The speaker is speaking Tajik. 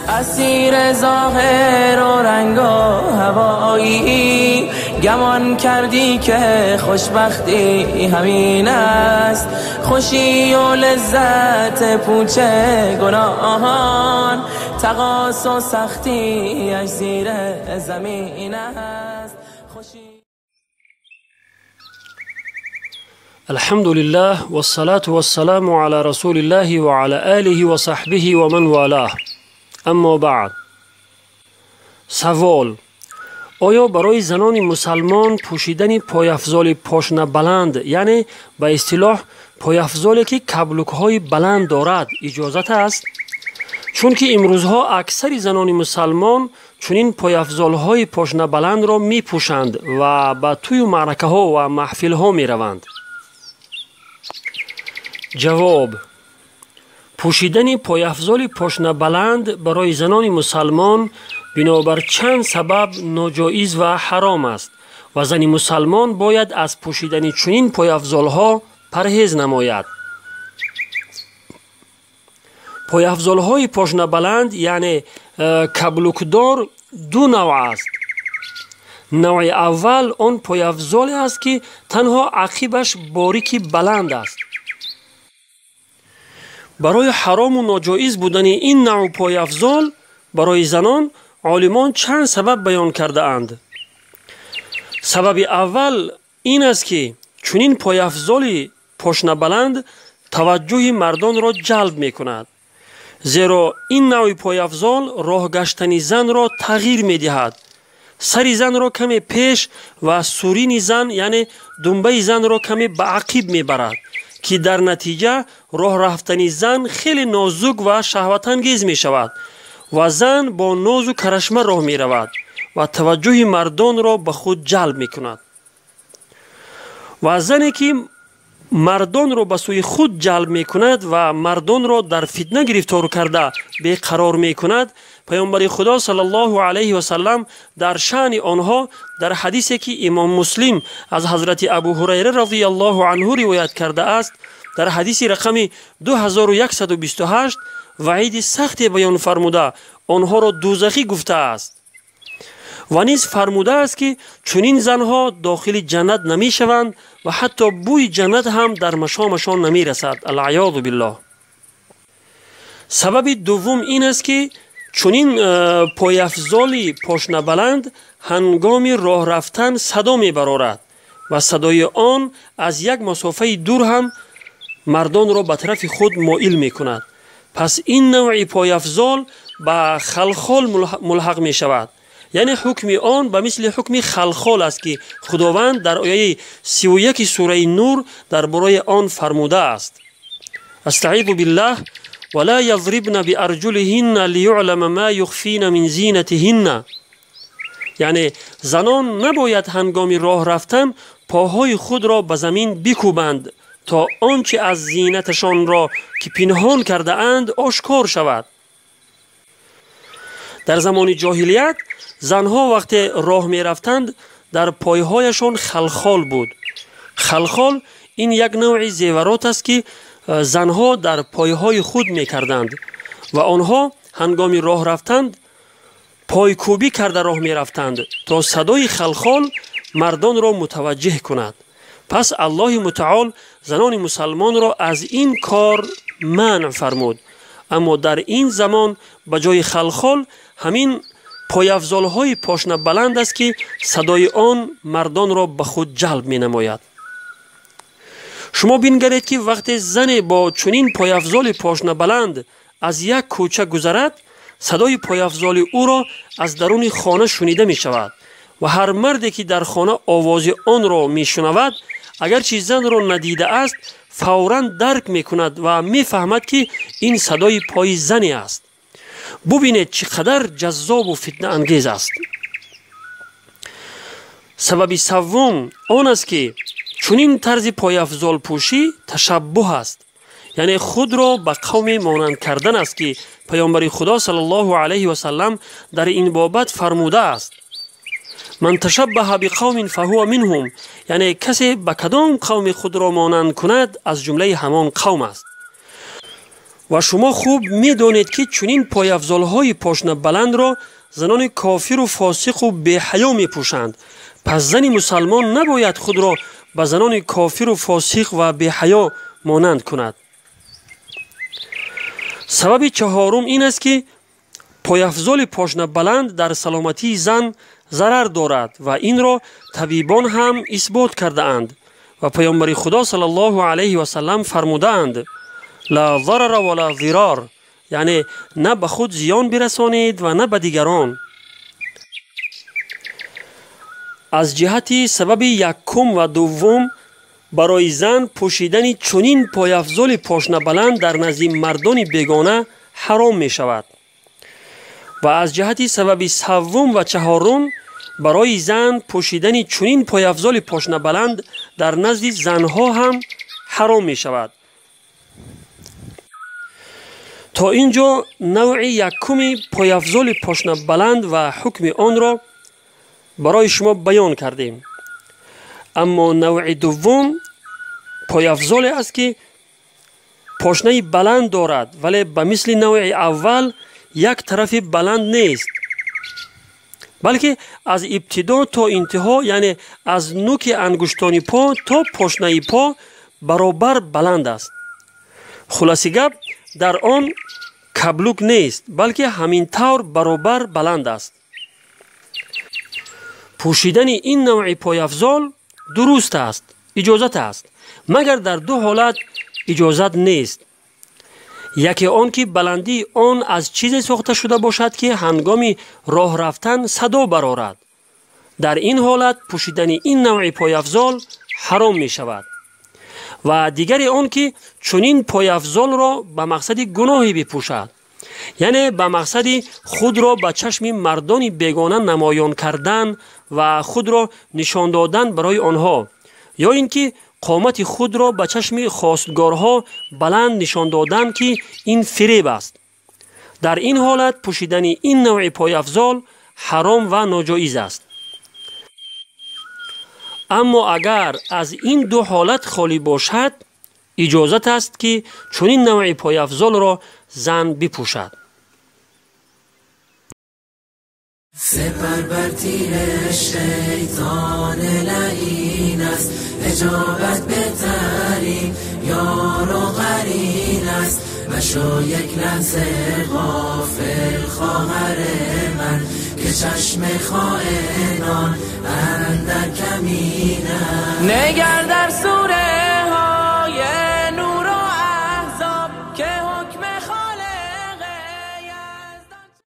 اسیر ظاهر و رنگ و هوایی، گمان کردی که خوشبختی همین است، خوشی و لذت پوچه گناهان، تقاص و سختی اش زیر زمین است. خوشی الحمد لله والصلاة والسلام على رسول الله وعلى آله وصحبه ومن والاه. اما بعد. سوال: оё барои занони мусалмон пӯшидани пойафзоли пошнабаланд, яъне ба истилоҳ пойафзоле ки каблукҳои баланд дорад, иҷозат аст? Чунки имрӯзҳо аксари занони мусалмон чунин пойафзолҳои пошнабаландро мепӯшанд ва ба тӯю маъракаҳо ва маҳфилҳо мераванд. Ҷавоб: пӯшидани пойафзоли пошнабаланд барои занони мусалмон бинобар чанд сабаб ноҷоиз ва ҳаром аст ва зани мусалмон бояд аз пӯшидани чунин пойафзолҳо парҳез намояд. Пойафзолҳои пошнабаланд, яъне каблукдор, ду навъ аст. Навъи аввал он пойафзоле аст, ки танҳо ақибаш борики баланд аст. Барои ҳарому ноҷоиз будани ин навъ пойафзол барои занон олимон чанд сабаб баён кардаанд. Сабаби аввал ин аст, ки чунин пойафзоли пошнабаланд таваҷҷӯҳи мардонро ҷалб мекунад, зеро ин навъи пойафзол роҳ гаштани занро тағйир медиҳад. Сари занро каме пеш ва сурини зан, яъне думбаи занро каме ба ақиб мебарад, ки дар натиҷа роҳ рафтани зан хеле нозук ва шаҳватангез мешавад ва зан бо нозу карашма роҳ меравад ва таваҷҷӯҳи мардонро ба худ ҷалб мекунад. Ва зане ки мардонро ба сӯи худ ҷалб мекунад ва мардонро дар фитна гирифтор карда беқарор мекунад, паёмбари Худо саллаллоҳу алайҳи васаллам дар шаъни онҳо дар ҳадисе ки имом Муслим аз ҳазрати Абу Ҳурайра розияллоҳу анҳу ривоят кардааст, дар ҳадиси рақами 2128 ваъиди сахте баён фармуда онҳоро дӯзахӣ гуфтааст ва низ фармудааст, ки чунин занҳо дохили ҷаннат намешаванд ва ҳатто бӯи ҷаннат ҳам дар машомашон намерасад. Алъаёзу биллоҳ. Сабаби дуввум ин аст, ки чунин пойафзоли пошнабаланд ҳангоми роҳ рафтан садо мебарорад ва садои он аз як масофаи дур ҳам мардонро ба тарафи худ моил мекунад. Пас ин навъи пойафзол ба халхол мулҳақ мешавад, яъне ҳукми он ба мисли ҳукми халхол аст, ки Худованд дар ояи 31 сураи Нур дар бораи он фармудааст: астаъизу биллаҳ вала язрибна биарҷулиҳинна лиюълама ма юхфина мин зинатиҳинна. Яъне занон набояд ҳангоми роҳ рафтан поҳои худро ба замин бикӯбанд, то он чи аз зинаташонро ки пинҳон кардаанд ошкор шавад. Дар замони ҷоҳилият занҳо вақте роҳ мерафтанд дар пойҳояшон халхол буд. Халхол ин як навъи зеварот аст, ки занҳо дар пойҳои худ мекарданд ва онҳо ҳангоми роҳ рафтанд пойкӯбӣ карда роҳ мерафтанд, то садои халхол мардонро мутаваҷҷеҳ кунад. Пас Аллоҳи мутаол занони мусалмонро аз ин кор манъ фармуд. Аммо дар ин замон ба ҷои халхол ҳамин пойафзолҳои пошнабаланд аст, ки садои он мардонро ба худ ҷалб менамояд. Шумо бингаред, ки вақте зане бо чунин пойафзоли пошнабаланд аз як кӯча гузарад, садои пойафзоли ӯро аз даруни хона шунида мешавад ва ҳар марде ки дар хона овози онро мешунавад, агарчи занро надидааст, фавран дарк мекунад ва мефаҳмад, ки ин садои пои зане аст. Бубинед, чӣ қадар ҷаззобу фитнаангез аст. Сабаби саввум он аст, ки чунин тарзи пойафзолпӯшӣ ташаббуҳ аст, яъне худро ба қавме монанд кардан аст, ки паёмбари Худо саллаллоҳу алайҳи васаллам дар ин бобат фармудааст: ман ташаббаҳа биқавмин фаҳува минҳум, яъне касе ба кадом қавми худро монанд кунад, аз ҷумлаи ҳамон қавм аст. Ва шумо хуб медонед, ки чунин пойафзолҳои пошнабаландро занони кофиру фосиқу беҳаё мепӯшанд. Пас зани мусалмон набояд худро ба занони кофиру фосиқ ва беҳаё монанд кунад. Сабаби чаҳорум ин аст, ки пойафзоли пошнабаланд дар саломатии зан зарар дорад ва инро табибон ҳам исбот кардаанд ва Паёмбари Худо саллаллоҳу алайҳи васаллам фармудаанд: ла зарара ва ла зирор, яъне на ба худ зиён бирасонед ва на ба дигарон. Аз ҷиҳати сабаби якум ва дуввум барои зан пӯшидани чунин пойафзоли пошнабаланд дар назди мардони бегона ҳаром мешавад ва аз ҷиҳати сабаби саввум ва чаҳорум барои зан пӯшидани чунин пойафзоли пошнабаланд дар назди занҳо ҳам ҳаром мешавад. То ин ҷо навъи якуми пойафзоли пошнабаланд ва ҳукми онро барои шумо баён кардем. Аммо навъи дуввум пойафзоле аст, ки пошнаи баланд дорад, вале ба мисли навъи аввал як тарафи баланд нест, балки аз ибтидо то интиҳо, яъне аз нуки ангуштони по то пошнаи по баробар баланд аст. Хулоси гап, дар он каблук нест, балки ҳамин тавр баробар баланд аст. Пӯшидани ин навъи пойафзол дуруст аст, иҷозат аст, магар дар ду ҳолат иҷозат нест. Яке он ки баландии он аз чизе сохта шуда бошад, ки ҳангоми роҳ рафтан садо барорад. Дар ин ҳолат пӯшидани ин навъи пойафзол ҳаром мешавад. Ва дигаре он ки чунин пойафзолро ба мақсади гуноҳе бипӯшад, яъне ба мақсади худро ба чашми мардони бегона намоён кардан ва худро нишон додан барои онҳо, ё ин ки қомати худро ба чашми хостгорҳо баланд нишон додан, ки ин фиреб аст. Дар ин ҳолат пӯшидани ин навъи пойафзол ҳаром ва ноҷоиз аст. Аммо агар аз ин ду ҳолат холӣ бошад, иҷозат аст, ки чунин навъи пойафзолро зан бипӯшад. سپر بر تیر شیطان لعین است، اجابت بهترین یار و قرین است. مشو یک لحظه غافل خواهر من، که چشم خائنان اندر کمین است. نگر در سور